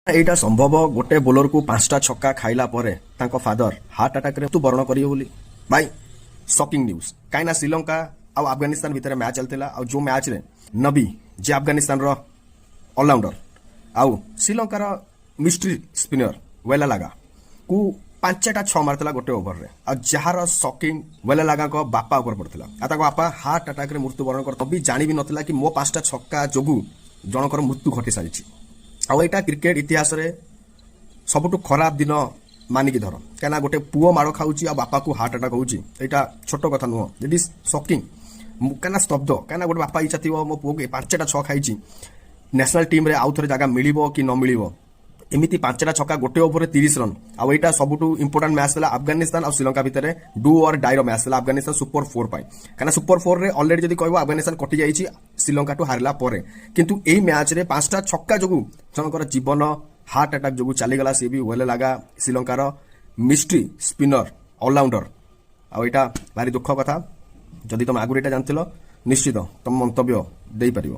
ଏଇଟା ସମ୍ଭବ, ଗୋଟେ ବୋଲରକୁ 5ଟା ଛକା ଖାଇଲା ପରେ ତାଙ୍କ ଫାଦର ହାର୍ଟ ଆଟାକରେ ମୃତ୍ୟୁ ବରଣ କରିବେ ବୋଲି? ଭାଇ, ସକିଂ ନ୍ୟୁଜ୍। କାହିଁକିନା ଶ୍ରୀଲଙ୍କା ଆଉ ଆଫଗାନିସ୍ତାନ ଭିତରେ ମ୍ୟାଚ୍ ଚାଲିଥିଲା ଆଉ ଯୋଉ ମ୍ୟାଚ୍ରେ ନବୀ, ଯେ ଆଫଗାନିସ୍ତାନର ଅଲରାଉଣ୍ଡର, ଆଉ ଶ୍ରୀଲଙ୍କାର ମିଷ୍ଟ୍ରି ସ୍ପିନର ୱେଲାଲାଗା କୁ 5ଟା ଛଅ ମାରିଥିଲା ଗୋଟେ ଓଭରରେ ଆଉ ଯାହାର ସକିଂ ୱେଲାଲାଗାଙ୍କ ବାପା ଉପରେ ପଡ଼ିଥିଲା ଆଉ ତାଙ୍କ ବାପା ହାର୍ଟ ଆଟାକରେ ମୃତ୍ୟୁବରଣ କରି ନବୀ ଜାଣି ବି ନଥିଲା କି ମୋ 5ଟା ଛକା ଯୋଗୁଁ ଜଣଙ୍କର ମୃତ୍ୟୁ ଘଟି ସାରିଛି। ଆଉ ଏଇଟା କ୍ରିକେଟ ଇତିହାସରେ ସବୁଠୁ ଖରାପ ଦିନ ମାନିକି ଧର, କାହିଁକିନା ଗୋଟେ ପୁଅ ମାଡ଼ ଖାଉଛି ଆଉ ବାପାକୁ ହାର୍ଟ ଆଟାକ୍ ହେଉଛି, ଏଇଟା ଛୋଟ କଥା ନୁହଁ। ଇଟ୍ is ସକିଂ, କାହିଁକିନା ସ୍ତବ୍ଧ। କାହିଁକିନା ଗୋଟେ ବାପା ଇଚ୍ଛା ଥିବ ମୋ ପୁଅକୁ ଏ 5ଟା ଛଅ ଖାଇଛି, ନ୍ୟାସନାଲ ଟିମ୍ରେ ଆଉ ଥରେ ଜାଗା ମିଳିବ କି ନ ମିଳିବ। ଏମିତି 5ଟା ଛକା, ଗୋଟେ ଓଭରରେ 30 ରନ୍। ଆଉ ଏଇଟା ସବୁଠୁ ଇମ୍ପୋର୍ଟାଣ୍ଟ ମ୍ୟାଚ୍ ଥିଲା ଆଫଗାନିସ୍ତାନ ଆଉ ଶ୍ରୀଲଙ୍କା ଭିତରେ, ଡୁ ଅର୍ ଡାଇର ମ୍ୟାଚ୍ ଥିଲା ଆଫଗାନିସ୍ତାନ ସୁପର ଫୋର୍ ପାଇଁ। କାହିଁକିନା ସୁପର ଫୋର୍ରେ ଅଲରେଡି ଯଦି କହିବ, ଆଫଗାନିସ୍ତାନ କଟି ଯାଇଛି ଶ୍ରୀଲଙ୍କାଠୁ ହାରିଲା ପରେ। କିନ୍ତୁ ଏଇ ମ୍ୟାଚ୍ରେ 5ଟା ଛକା ଯୋଗୁଁ ଜଣଙ୍କର ଜୀବନ ହାର୍ଟ ଆଟାକ୍ ଯୋଗୁଁ ଚାଲିଗଲା, ସିଏ ବି ୱେଲାଲାଗା, ଶ୍ରୀଲଙ୍କାର ମିଷ୍ଟ୍ରି ସ୍ପିନର ଅଲରାଉଣ୍ଡର। ଆଉ ଏଇଟା ଭାରି ଦୁଃଖ କଥା। ଯଦି ତମେ ଆଗରୁ ଏଇଟା ଜାଣିଥିଲ, ନିଶ୍ଚିତ ତମ ମନ୍ତବ୍ୟ ଦେଇପାରିବ।